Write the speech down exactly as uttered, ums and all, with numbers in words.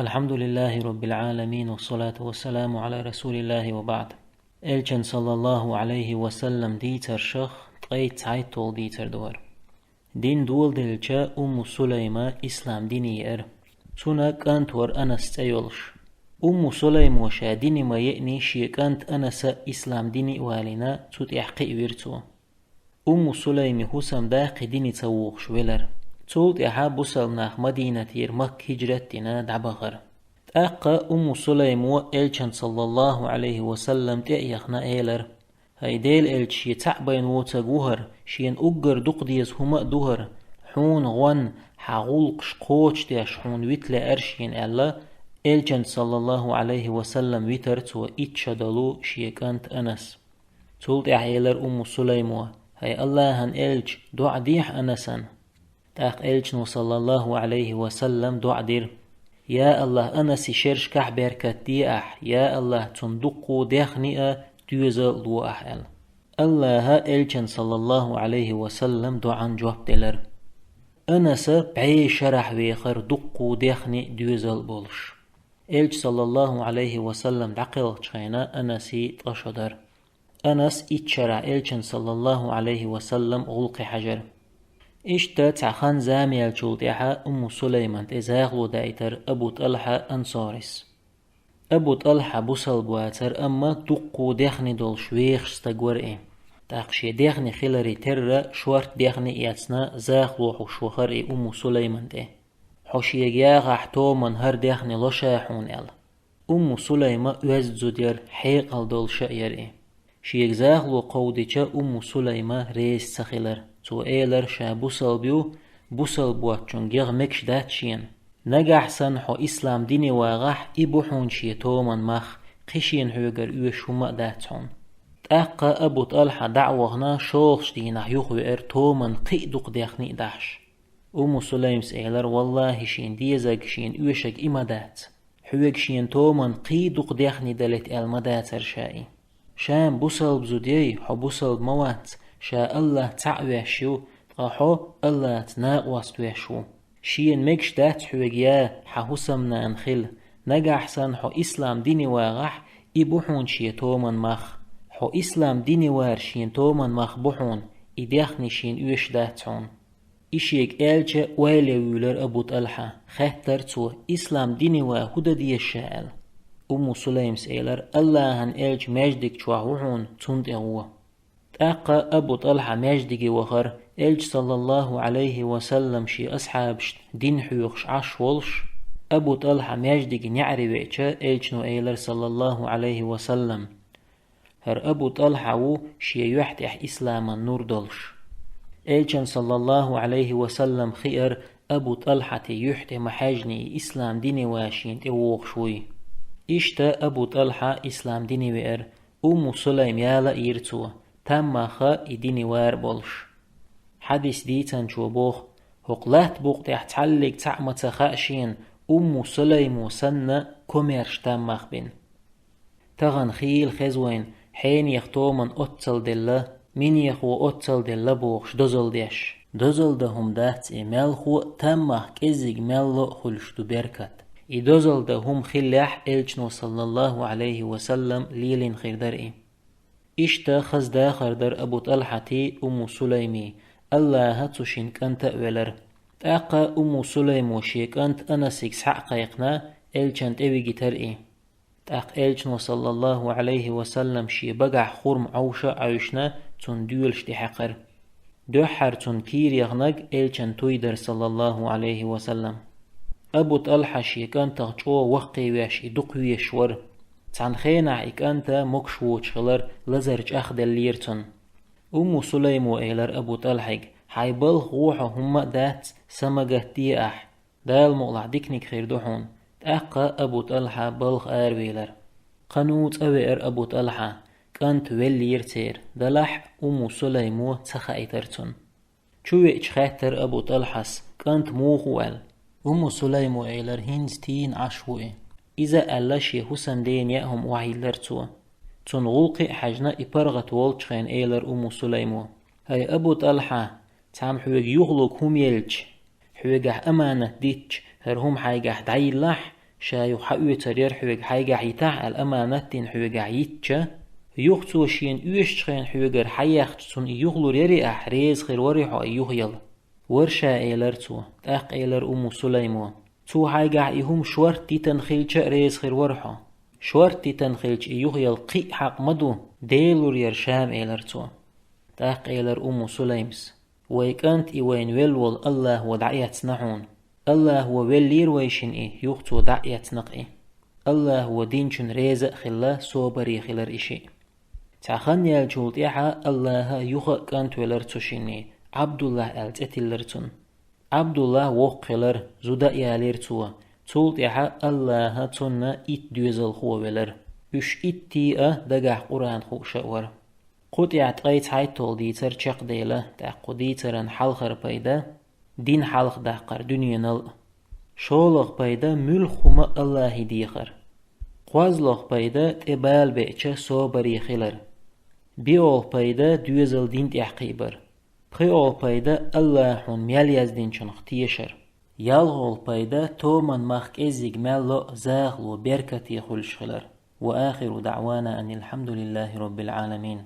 الحمد لله رب العالمين، والصلاة والسلام على رسول الله وبعد. Элчан, саллаллаху алейхи ва саллам, дийцаршах ткъе цхьайтталгӀа дийцар ду хӀара. Дин доладелча Умму Сулайма ислам дине еара. Цуьнан кӀант вара Анас цӀе йолуш. Умму Сулаймо ша дине ма еъний, шен кӀант Анас а ислам дине а валийна, цу тӀехь кхиавира цо. Умму Сулайми хӀусамда кхин дине ца вухуш велара. Цул тӀаьхьа бусалба нах Мадинатера Макка хӀижрат а дина дӀабахара. ТӀаккха Умму Сулаймо Элчан, саллаллаху алейхи ва саллам, тӀе а яхана, элара: «ХӀай Делан Элча, шен цхьаъ байна воцург ву хӀара, шена уггар дукха деза хӀума а ду хӀара, хьуна гӀон, хьан гӀуллакхаш кхочушдеш хьуна вита лаьара шена», — аьлла, Элчанца, саллаллаху алейхи ва саллам, витара цо итт шо долу шен кӀант Анас. Цул тӀаьхьа элара Умму Сулаймо: «ХӀай Аллахьан Элча, доӀа дехьа Анасана». ТӀаккха Элчано, саллаллаху алейхи ва саллам, доӀа дира: «Я Аллахь, Анаси шерашкахь беркат де ахь, я Аллахь, цунна дуккха а даьхни а, доьзал а ло ахь», — аьлла. Аллахьа Элчан, саллаллаху алейхи ва саллам, доӀан жоп делара. Анаса бӀе шарахь вехара дуккха а даьхни а, доьзал а болуш. Элча, саллаллаху алейхи ва саллам, дӀакхелхачу хенахь Анаси ткъа шо дара. Анас итт шарахь Элчан, саллаллаху алейхи ва саллам, гӀуллакхе хьажара. Иштта цхьа хан-зама яьллачул тӀаьхьа Умму Сулайман тӀе захало даийтара Абу ТӀалхьа ансарис. Абу ТӀалхьа бусалба вацара, амма дуккха а даьхни долуш вехаш стаг вара и. ТӀаккха шен даьхни хиларе терра шортта даьхни эцна захало хьуш вахара и Умму Сулайман тӀе. «Хьо шега яхахь, томан хӀара даьхни ло ша хьуна», — аьлла. Умму Сулайма оьзда зуда яра, хьекъал долуш а яра и. Шега захало кховдича, Умму Сулайма реза ца хилара. Цо элара, ша бусалба ю, бусалба воцчунга ягӀа мегаш дац шена. «Нагахь санна хьо ислам дине вагӀахь, и бу хьуна шен томан мах, кхин шена хьоьгара оьшуш хӀума а дац хьуна». ТӀаккха Абу ТӀалхьа дӀа а вахана, шолгӀачу дийнахь юхавеара томан кхин а дукха даьхни а дахьаш. Умму Сулаймас элара: «Валлахьи, шена дезарг, шена оьшург и ма дац. Хьоьга шена томан кхин а дукха даьхни далийта аьлла ма дацара ша и. Ша-м бусалба зуда яй, хьо бусалба ма вац, ша Аллахь цхьаъ веш ю, ткъа хьо Аллахьца накъост веш ву. Шена мегаш дац хьоьга я хьан хӀусамнана хила. Нагахь санна хьо ислам дине вагӀахь, и бу хьуна шен томан мах. Хьо ислам дине вар шен томан мах бу хьуна, и даьхни шена оьшуш дац хьуна». И шега аьлча, ойла ян вуьйлура Абу ТӀалхьа. Хаьттара цо: «Ислам дине ван хӀун дан деза ша?» — аьлла. Умму Сулаймас элара: «Аллахьан Элча маьждиг чохь ву хьуна, цунна тӀе гӀо». ТӀаккха Абу ТӀалхьа маьждиге вахара, Элча, саллаллаху алейхи ва саллам, шен асхьабашна дин хьоьхуш Ӏаш волуш. Абу ТӀалхьа маьждиге неӀаре веача, Элчано элара, саллаллаху алейхи ва саллам: «ХӀара Абу ТӀалхьа ву шен юьхь тӀехь исламан нур долуш». Элчан, саллаллаху алейхи ва саллам, хиара Абу ТӀалхьатан юьхь тӀе ма хьаьжжиний, ислам дине ван шена тӀе вогӀуш вуй. Иштта Абу ТӀалхьа ислам дине веара, Умму Сулайма яла а йира цо, таммагӀа и дине вар а болуш. Хьадис дийцинчо боху: «ХӀокху латта букъа тӀехь цхьаллиг цхьаъ ма ца хаьа шена, Умму Сулаймо санна, комаьрша таммагӀа бина». Тахана хийла хеза вайна хьенехан томан оццал делла, минехо оццал делла бохуш дозалла деш. Дозалла дан хӀума дац и, мелхо а, таммагӀа кӀеззиг мелло а хуьлуш ду беркат. И дозалла дан хӀума хиллехь, Элчано, саллаллаху алейхи ва саллам, лелийна хир дара и. Иштта хаза дахар дара Абу ТӀалхьатий, Умму Сулаймий, Аллахьа цу шинна кӀанта а велара. ТӀаккха Умму Сулаймо шен кӀант Анасига схьа а кхайкхина, Элчан тӀе вигийтара и. ТӀаккха Элчано, саллаллаху алейхи ва саллам, шен багахь хурма Ӏовша а Ӏовшина, цунна доьлуш тӀехьаькхара. Дуьххьара цунна кийра яханарг Элчан туй дара, саллаллаху алейхи ва саллам. Абу ТӀалхьа шен кӀантах чӀогӀа ваккхий веш и дукха везаш вара. Цхьана хенахь и кӀанта могуш воцуш хилар, лазар чӀагӀделлера цунна. Умму Сулаймо элара Абу ТӀалхьига: «Хьайн балха гӀо хьо, хӀумма а дац, са ма гатде ахь. Дала мукъалахь диканиг хир ду хьуна». ТӀаккха Абу ТӀалхьа балха аравелара. Кхано цӀа веара Абу ТӀалхьа, кӀант веллера церан, делахь а Умму Сулаймо ца хаийтара цунна. Чу веача хаьттара Абу ТӀалхьас, кӀант муха ву аьлла. Умму Сулаймо элара: «ХӀинца тийна Ӏаш ву и». Иза аьлла, шен хӀусамдена яа хӀума охьайиллара цо. Цунна гӀуллакхе а хьаьжна, и паргӀат волчу хенахь элара Умму Сулаймо: «ХӀай Абу ТӀалхьа, цхьамма хьоьга юхалург хӀума елча, хьоьгахь аманат дитча, хӀара хӀума хьайгахь дӀайиллахь, Ша юха хьаоьцур яр хьоьга хьайгахь йитахь аьлла аманат дина хьоьгахь йитча, юха цо шена оьшучу хенахь хьоьгара хьаяьхча, цунна и юха лур ярий ахь, реза хир варий хьо и юха яла? Вара ша, элира цо. ТӀаккха элира Умму Сулаймо: Цо хьайгахь и хӀума шортта йитина хилча а реза хир вара хьо. Шортта йитина хилча и юха яла кхин а хьакъ ма ду, Дела лур яра ша-м, элира цо. ТӀаккха элира Умму Сулаймас: Вай кӀант, и вайна велла волу АллахӀо дӀаэцна хьуна. АллахӀо веллера вайшинна и, юха цо дӀа а эцна-кх и. АллахӀо динчунна реза а хилла, собаре хилира и шиъ. Цхьа хан яьллачул тӀаьхьа АллахӀа юха а кӀант велира цу шинна, Ӏабдуллахь аьлла цӀе тиллира цунна. Ӏабдуллахь воккха хилира, зуда а ялийра цо. Цул тӀаьхьа АллахӀа цунна итт доьзалхо велира. Уьш итт а дагахь Къуръан хууш а вара. Кху тӀехь ткъе цхьайтталгӀа дийцар чекхдела, тӀаккха кху дийцаран хьалхара пайда — дин хьалхадаккхар дуьненал а. ШолгӀа пайда — муьлхха хӀума АллахӀе дехар. КхозлагӀа пайда — тӀе бала беача собаре хилар. БоьалгӀа пайда — доьзал дин тӀехь кхиабар. ПхоьалгӀа пайда — АллахӀа хьуна мел яздинчунах тешар. ЯлхолгӀа пайда — томан мах кӀеззиг мел ло а, захало, беркате хуьлуш хилар. وآخر دعوانا أن الحمد لله رب العالمين.